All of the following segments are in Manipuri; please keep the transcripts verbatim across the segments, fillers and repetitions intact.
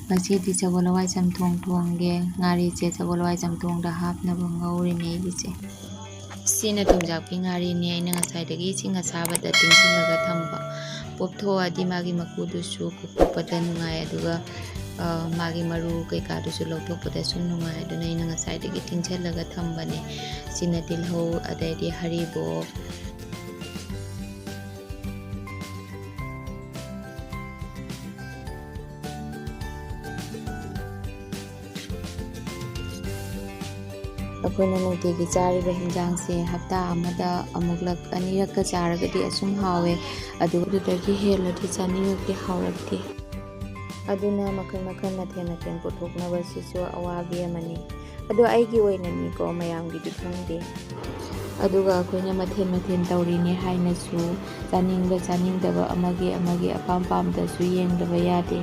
ꯉꯁꯤꯗꯤ ꯁꯒꯣꯜ ꯍꯋꯥꯏ ꯆꯝꯊꯣꯡ ꯊꯣꯡꯒꯦ꯫ ꯉꯥꯔꯤꯁꯦ ꯁꯒꯣꯜ ꯍꯋꯥꯏ ꯆꯝꯊꯣꯡꯗ ꯍꯥꯞꯅꯕ ꯉꯧꯔꯤꯅꯦ ꯑꯩꯒꯤꯁꯦ꯫ ꯁꯤꯅ ꯊꯨꯝꯖꯥꯛꯄꯤ ꯉꯥꯔꯤꯅꯦ꯫ ꯑꯩꯅ ꯉꯁꯥꯏꯗꯒꯤ ꯏꯁꯤꯡ ꯑꯁꯥꯕꯗ ꯇꯤꯡꯁꯤꯜꯂꯒ ꯊꯝꯕ꯫ ꯄꯣꯞꯊꯣꯛꯑꯗꯤ ꯃꯥꯒꯤ ꯃꯀꯨꯗꯨꯁꯨ ꯀꯣꯛꯄꯗ ꯅꯨꯡꯉꯥꯏ, ꯑꯗꯨꯒ, ꯑ, ꯃꯥꯒꯤ ꯃꯔꯨ ꯀꯩꯀꯥꯗꯨꯁꯨ ꯂꯧꯊꯣꯛꯄꯗꯁꯨ ꯅꯨꯡꯉꯥꯏ꯫ ꯑꯗꯨꯅ ꯑꯩꯅ ꯉꯁꯥꯏꯗꯒꯤ ꯇꯤꯡꯁꯤꯜꯂꯒ ꯊꯝꯕꯅꯦ꯫ ꯁꯤꯅ ꯇꯤꯜꯍꯧ, ꯑꯗꯩꯗꯤ ꯍꯔꯤꯕꯣꯞ, ꯑꯩꯈꯣꯏꯅ ꯅꯨꯡꯇꯤꯒꯤ ꯆꯥꯔꯤꯕ ꯍꯤꯟꯖꯥꯡꯁꯦ ꯍꯞꯇꯥ ꯑꯃꯗ ꯑꯃꯨꯛꯂꯛ ꯑꯅꯤꯔꯛꯀ ꯆꯥꯔꯒꯗꯤ ꯑꯁꯨꯝ ꯍꯥꯎꯋꯦ꯫ ꯑꯗꯨ ꯑꯗꯨꯗꯒꯤ ꯍꯦꯜꯂꯗꯤ ꯆꯥꯅꯤꯡꯉꯛꯇꯦ, ꯍꯥꯎꯔꯛꯇꯦ꯫ ꯑꯗꯨꯅ ꯃꯈꯜ ꯃꯈꯜ, ꯃꯊꯦꯜ ꯃꯊꯦꯜ ꯄꯨꯊꯣꯛꯅꯕꯁꯤꯁꯨ ꯑꯋꯥꯕꯤ ꯑꯃꯅꯤ꯫ ꯑꯗꯣ ꯑꯩꯒꯤ ꯑꯣꯏꯅꯅꯤꯀꯣ, ꯃꯌꯥꯝꯒꯤꯗꯤ ꯈꯪꯗꯦ꯫ ꯑꯗꯨꯒ ꯑꯩꯈꯣꯏꯅ ꯃꯊꯦꯜ ꯃꯊꯦꯜ ꯇꯧꯔꯤꯅꯦ ꯍꯥꯏꯅꯁꯨ ꯆꯥꯅꯤꯡꯕ ꯆꯥꯅꯤꯡꯗꯕ, ꯑꯃꯒꯤ ꯑꯃꯒꯤ ꯑꯄꯥꯝ ꯄꯥꯝꯗꯁꯨ ꯌꯦꯡꯗꯕ ꯌꯥꯗꯦ꯫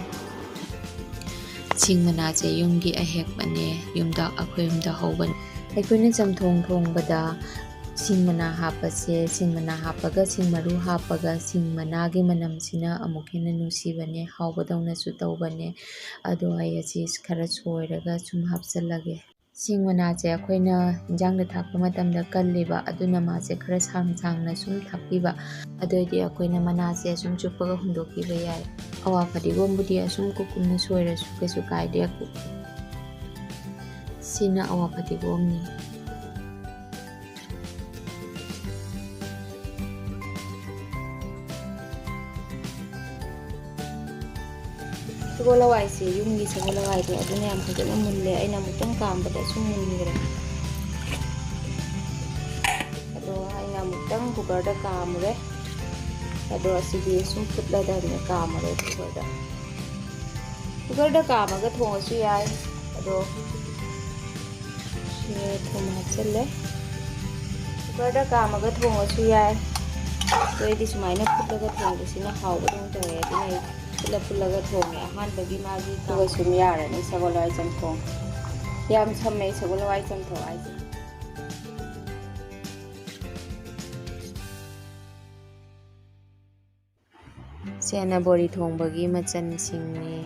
ꯁꯤꯡ ꯃꯅꯥꯁꯦ ꯌꯨꯝꯒꯤ ꯑꯍꯦꯛꯄꯅꯦ, ꯌꯨꯝꯗ, ꯑꯩꯈꯣꯏ ꯌꯨꯝꯗ ꯍꯧꯕꯅꯦ꯫ ꯑꯩꯈꯣꯏꯅ ꯆꯝꯊꯣꯡ ꯊꯣꯡꯕꯗ ꯁꯤꯡ ꯃꯅꯥ ꯍꯥꯞꯄꯁꯦ, ꯁꯤꯡ ꯃꯅꯥ ꯍꯥꯞꯄꯒ, ꯁꯤꯡ ꯃꯔꯨ ꯍꯥꯞꯄꯒ, ꯁꯤꯡ ꯃꯅꯥꯒꯤ ꯃꯅꯝꯁꯤꯅ ꯑꯃꯨꯛ ꯍꯦꯟꯅ ꯅꯨꯡꯁꯤꯕꯅꯦ, ꯍꯥꯎꯕꯗꯧꯅꯁꯨ ꯇꯧꯕꯅꯦ꯫ ꯑꯗꯣ ꯑꯩ ꯑꯁꯤ ꯈꯔ ꯁꯣꯏꯔꯒ ꯁꯨꯝ ꯍꯥꯞꯆꯜꯂꯒꯦ꯫ ꯁꯤꯡ ꯃꯅꯥꯁꯦ ꯑꯩꯈꯣꯏꯅ ꯏꯟꯖꯥꯡꯗ ꯊꯥꯛꯄ ꯃꯇꯝꯗ ꯀꯜꯂꯤꯕ, ꯑꯗꯨꯅ ꯃꯥꯁꯦ ꯈꯔ ꯁꯥꯡ ꯁꯥꯡꯅ ꯁꯨꯝ ꯊꯥꯛꯄꯤꯕ꯫ ꯑꯗꯨꯑꯣꯏꯗꯤ ꯑꯩꯈꯣꯏꯅ ꯃꯅꯥꯁꯦ ꯑꯁꯨꯝ ꯆꯨꯞꯄꯒ ꯍꯨꯟꯗꯣꯛꯄꯤꯕ ꯌꯥꯏ꯫ ꯑꯋꯥ ꯐꯗꯤꯒꯣꯝꯕꯨꯗꯤ ꯑꯁꯨꯝ ꯀꯨꯞ ꯀꯨꯞꯅ ꯁꯣꯏꯔꯁꯨ ꯀꯩꯁꯨ ꯀꯥꯏꯗꯦ꯫ ꯁꯤꯅ ꯑꯋꯥ ꯐꯗꯤꯒꯣꯝꯅꯤ꯫ ꯁꯒꯣꯜ ꯍꯋꯥꯏꯁꯦ, ꯌꯨꯝꯒꯤ ꯁꯒꯣꯜ ꯍꯋꯥꯏꯗꯣ, ꯑꯗꯨꯅ ꯌꯥꯝ ꯐꯖꯅ ꯃꯨꯜꯂꯦ꯫ ꯑꯩꯅ ꯑꯃꯨꯛꯇꯪ ꯀꯥꯝꯕꯗ ꯁꯨꯝ ꯃꯨꯟꯈ꯭ꯔꯦ꯫ ꯑꯗꯣ ꯑꯩꯅ ꯑꯃꯨꯛꯇꯪ ꯀꯨꯀꯔꯗ ꯀꯥꯝꯃꯨꯔꯦ꯫ ꯑꯗꯣ ꯑꯁꯤꯗꯤ ꯁꯨꯝ ꯐꯨꯠꯂꯗꯕꯅꯦ, ꯀꯥꯝꯃꯨꯔꯦ ꯀꯨꯀꯔꯗ꯫ ꯀꯨꯀꯔꯗ ꯀꯥꯝꯃꯒ ꯊꯣꯡꯉꯁꯨ ꯌꯥꯏ꯫ ꯑꯗꯣ ꯁꯤꯅ ꯊꯨꯝ ꯍꯥꯞꯆꯜꯂꯦ꯫ ꯀꯨꯀꯔꯗ ꯀꯥꯝꯃꯒ ꯊꯣꯡꯉꯁꯨ ꯌꯥꯏ꯫ ꯑꯗꯣ ꯑꯩꯗꯤ ꯁꯨꯃꯥꯏꯅ ꯐꯨꯠꯂꯒ ꯊꯣꯡꯕꯁꯤꯅ ꯍꯥꯎꯕꯗꯧꯅ ꯇꯧꯋꯦ꯫ ꯑꯗꯨꯅ ꯑꯩ ꯐꯨꯠꯂ ꯐꯨꯠꯂꯒ ꯊꯣꯡꯉꯦ꯫ ꯑꯍꯥꯟꯕꯒꯤ ꯃꯥꯒꯤ ꯑꯗꯨꯒ ꯁꯨꯝ ꯌꯥꯔꯅꯤ ꯁꯒꯣꯜ ꯍꯋꯥꯏ ꯆꯝꯊꯣꯡ꯫ ꯌꯥꯝ ꯁꯝꯃꯦ ꯁꯒꯣꯜ ꯍꯋꯥꯏ ꯆꯝꯊꯣꯡ ꯍꯥꯏꯁꯦ꯫ ꯁꯦꯅ ꯕꯣꯔꯤ ꯊꯣꯡꯕꯒꯤ ꯃꯆꯜꯁꯤꯡꯅꯤ꯫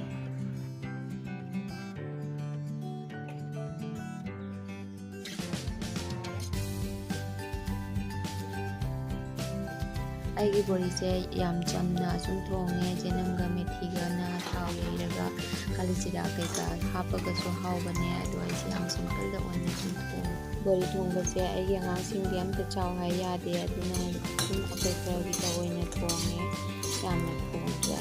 ꯑꯩꯒꯤ ꯕꯣꯔꯤꯁꯦ ꯌꯥꯝ ꯆꯝꯅ ꯑꯁꯨꯝ ꯊꯣꯡꯉꯦ꯫ ꯆꯦꯅꯝꯒ ꯃꯦꯊꯤꯒꯅ ꯊꯥꯎ ꯌꯩꯔꯒ ꯀꯥꯂꯤ ꯖꯤꯔꯥ ꯀꯩꯀꯥ ꯍꯥꯞꯄꯒꯁꯨ ꯍꯥꯎꯕꯅꯦ꯫ ꯑꯗꯣ ꯑꯩꯁꯦ ꯌꯥꯝ ꯁꯤꯝꯄꯜꯗ ꯑꯣꯏꯅ ꯑꯗꯨꯝ ꯊꯣꯡꯉꯦ꯫ ꯕꯣꯔꯤ ꯊꯣꯡꯕꯁꯦ ꯑꯩꯒꯤ ꯑꯉꯥꯡꯁꯤꯡꯗꯤ ꯑꯝꯇ ꯆꯥꯎ ꯍꯥꯏ ꯌꯥꯗꯦ꯫ ꯑꯗꯨꯅ ꯑꯗꯨꯝ ꯑꯩꯈꯣꯏ ꯈꯔꯒꯤꯇ ꯑꯣꯏꯅ ꯊꯣꯡꯉꯦ꯫ ꯌꯥꯝꯅ ꯊꯣꯡꯗ꯭ꯔꯦ꯫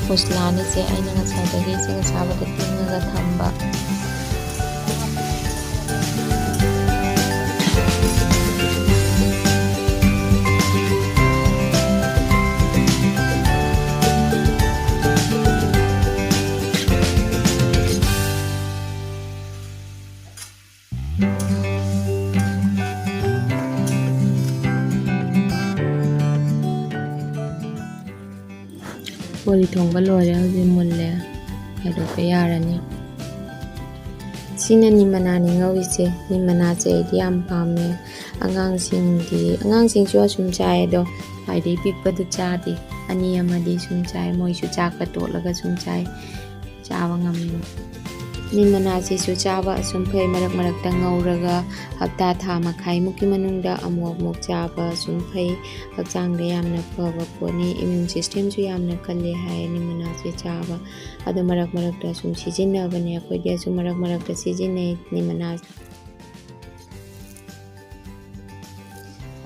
ꯐꯣꯁꯂꯥꯅꯤꯁꯦ ꯑꯩꯅ ꯉꯁꯥꯏꯗꯒꯤ ꯏꯁꯤꯡ ꯑꯁꯥꯕꯗ ꯇꯤꯡꯉꯒ ꯊꯝꯕ꯫ ꯕꯣꯔꯤ ꯊꯣꯡꯕ ꯂꯣꯏꯔꯦ, ꯍꯧꯖꯤꯛ ꯃꯨꯜꯂꯦ, ꯈꯥꯏꯗꯣꯛꯄ ꯌꯥꯔꯅꯤ꯫ ꯁꯤꯅ ꯅꯤꯃꯅꯥꯅꯤ ꯉꯧꯔꯤꯁꯦ꯫ ꯅꯤꯃꯅꯥꯁꯦ ꯑꯩꯗꯤ ꯌꯥꯝ ꯄꯥꯝꯃꯦ꯫ ꯑꯉꯥꯡꯁꯤꯡꯗꯤ, ꯑꯉꯥꯡꯁꯤꯡꯁꯨ ꯑꯁꯨꯝ ꯆꯥꯏ, ꯑꯗꯣ ꯈ꯭ꯋꯥꯏꯗꯒꯤ ꯄꯤꯛꯄꯗꯨ ꯆꯥꯗꯦ꯫ ꯑꯅꯤ ꯑꯃꯗꯤ ꯁꯨꯝ ꯆꯥꯏ, ꯃꯣꯏꯁꯨ ꯆꯥꯛꯀ ꯇꯣꯠꯂꯒ ꯁꯨꯝ ꯆꯥꯏ, ꯆꯥꯕ ꯉꯝꯃꯤ꯫ ꯅꯤꯝ ꯃꯅꯥꯁꯤꯁꯨ ꯆꯥꯕ ꯑꯁꯨꯝ ꯐꯩ, ꯃꯔꯛ ꯃꯔꯛꯇ ꯉꯧꯔꯒ ꯍꯞꯇꯥ ꯊꯥ ꯃꯈꯥꯏꯃꯨꯛꯀꯤ ꯃꯅꯨꯡꯗ ꯑꯃꯨꯛ ꯑꯃꯨꯛ ꯆꯥꯕ ꯑꯁꯨꯝ ꯐꯩ꯫ ꯍꯛꯆꯥꯡꯗ ꯌꯥꯝꯅ ꯐꯕ ꯄꯣꯠꯅꯤ, immune systemꯁꯨ ꯌꯥꯝꯅ ꯀꯜꯂꯦ ꯍꯥꯏ ꯅꯤꯝ ꯃꯅꯥꯁꯦ ꯆꯥꯕ꯫ ꯑꯗꯣ ꯃꯔꯛ ꯃꯔꯛꯇ ꯁꯨꯝ ꯁꯤꯖꯤꯟꯅꯕꯅꯦ, ꯑꯩꯈꯣꯏꯗꯤ ꯑꯁꯨꯝ ꯃꯔꯛ ꯃꯔꯛꯇ ꯁꯤꯖꯤꯟꯅꯩ ꯅꯤꯝ ꯃꯅꯥꯁꯦ꯫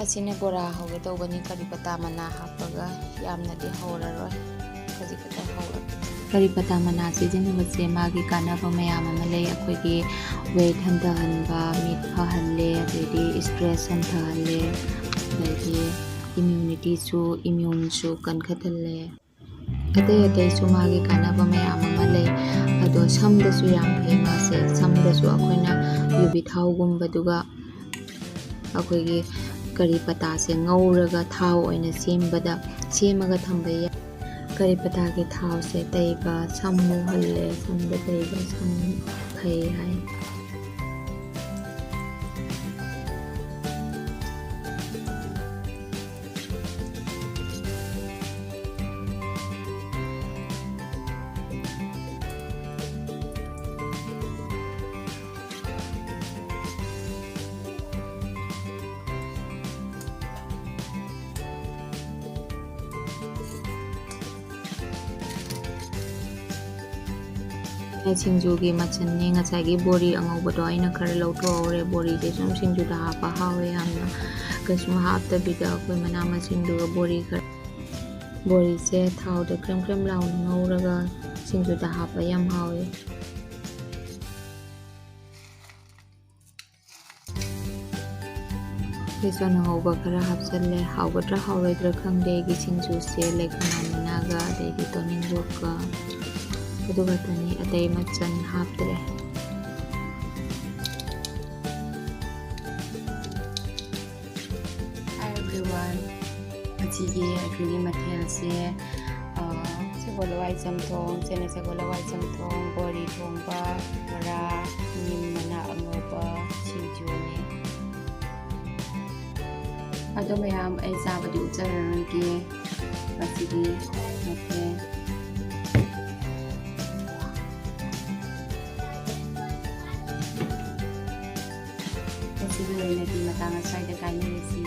ꯑꯁꯤꯅ ꯕꯣꯔꯥ ꯍꯧꯒꯦ ꯇꯧꯕꯅꯤ, ꯀꯔꯤ ꯄꯇꯥ ꯃꯅꯥ ꯍꯥꯞꯄꯒ, ꯌꯥꯝꯅꯗꯤ ꯍꯧꯔꯔꯣꯏ, ꯈꯖꯤꯛ ꯈꯛꯇ ꯍꯧꯔꯒꯦ꯫ ꯀꯔꯤ ꯄꯇꯥ ꯃꯅꯥ ꯁꯤꯖꯤꯟꯅꯕꯁꯦ ꯃꯥꯒꯤ ꯀꯥꯟꯅꯕ ꯃꯌꯥꯝ ꯑꯃ ꯂꯩ꯫ ꯑꯩꯈꯣꯏꯒꯤ weight ꯍꯟꯊꯍꯟꯕ, ꯃꯤꯠ ꯐꯍꯜꯂꯦ, ꯑꯗꯩꯗꯤ stress ꯍꯟꯊꯍꯜꯂꯦ, ꯑꯗꯩꯗꯤ immunityꯁꯨ, immuneꯁꯨ ꯀꯟꯈꯠꯍꯜꯂꯦ꯫ ꯑꯇꯩ ꯑꯇꯩꯁꯨ ꯃꯥꯒꯤ ꯀꯥꯟꯅꯕ ꯃꯌꯥꯝ ꯑꯃ ꯂꯩ꯫ ꯑꯗꯣ ꯁꯝꯗꯁꯨ ꯌꯥꯝ ꯐꯩ ꯃꯥꯁꯦ꯫ ꯁꯝꯗꯁꯨ ꯑꯩꯈꯣꯏꯅ ꯌꯨꯕꯤ ꯊꯥꯎꯒꯨꯝꯕꯗꯨꯒ ꯑꯩꯈꯣꯏꯒꯤ ꯀꯔꯤ ꯄꯇꯥꯁꯦ ꯉꯧꯔꯒ ꯊꯥꯎ ꯑꯣꯏꯅ ꯁꯦꯝꯕꯗ, ꯁꯦꯝꯃꯒ ꯊꯝꯕ ꯌꯥꯏ꯫ ꯀꯔꯤ ꯄꯇꯥꯒꯤ ꯊꯥꯎꯁꯦ ꯇꯩꯕ ꯁꯝ ꯃꯨꯍꯜꯂꯦ, ꯁꯝꯗ ꯇꯩꯕ ꯁꯝ ꯐꯩ ꯍꯥꯏ꯫ ꯁꯤꯡꯖꯨꯒꯤ ꯃꯆꯜꯅꯤ꯫ ꯉꯁꯥꯏꯒꯤ ꯕꯣꯔꯤ ꯑꯉꯧꯕꯗꯣ ꯑꯩꯅ ꯈꯔ ꯂꯧꯊꯣꯛꯍꯧꯔꯦ꯫ ꯕꯣꯔꯤꯁꯦ ꯁꯨꯝ ꯁꯤꯡꯖꯨꯗ ꯍꯥꯞꯄ ꯍꯥꯎꯋꯦ ꯌꯥꯝꯅ꯫ ꯀꯩꯁꯨꯝ ꯍꯥꯞꯇꯕꯤꯗ ꯑꯩꯈꯣꯏ ꯃꯅꯥ ꯃꯁꯤꯡꯗꯨꯒ ꯕꯣꯔꯤ ꯈꯔ, ꯕꯣꯔꯤꯁꯦ ꯊꯥꯎꯗ ꯀ꯭ꯔꯦꯝ ꯀ꯭ꯔꯦꯝ ꯂꯥꯎꯅ ꯉꯧꯔꯒ ꯁꯤꯡꯖꯨꯗ ꯍꯥꯞꯄ ꯌꯥꯝ ꯍꯥꯎꯋꯦ꯫ ꯕꯦꯁꯣꯟ ꯑꯉꯧꯕ ꯈꯔ ꯍꯥꯞꯆꯜꯂꯦ꯫ ꯍꯥꯎꯒꯗ꯭ꯔꯥ ꯍꯥꯎꯔꯣꯏꯗ꯭ꯔꯥ ꯈꯪꯗꯦ꯫ ꯑꯩꯒꯤ ꯁꯤꯡꯖꯨꯁꯦ ꯂꯩꯈꯥꯃꯦꯟ ꯃꯅꯥꯒ ꯑꯗꯩꯗꯤ ꯇꯣꯅꯤꯡꯈꯣꯛꯀ ꯑꯗꯨ ꯈꯛꯇꯅꯤ, ꯑꯇꯩ ꯃꯆꯜ ꯍꯥꯞꯇ꯭ꯔꯦ꯫ Hi everyone, ꯉꯁꯤꯒꯤ ꯑꯩꯈꯣꯏꯒꯤ ꯃꯊꯦꯜꯁꯦ, ꯑ, ꯁꯒꯣꯜ ꯍꯋꯥꯏ ꯆꯝꯊꯣꯡ, ꯆꯦꯅ ꯁꯒꯣꯜ ꯍꯋꯥꯏ ꯆꯝꯊꯣꯡ, ꯕꯣꯔꯤ ꯊꯣꯡꯕ, ꯕꯣꯔꯥ, ꯅꯤꯝ ꯃꯅꯥ ꯑꯉꯧꯕ, ꯁꯤꯡꯖꯨꯅꯦ꯫ ꯑꯗꯣ ꯃꯌꯥꯝ, ꯑꯩ ꯆꯥꯕꯗꯤ ꯎꯠꯆꯔꯔꯣꯏꯒꯦ ꯉꯁꯤꯗꯤ꯫ ꯅꯠꯇꯦ꯫ ꯉꯁꯤꯒꯤꯗꯤ ꯃꯇꯥꯡ ꯑꯁ꯭ꯋꯥꯏꯗ ꯀꯥꯏꯅꯔꯁꯤ꯫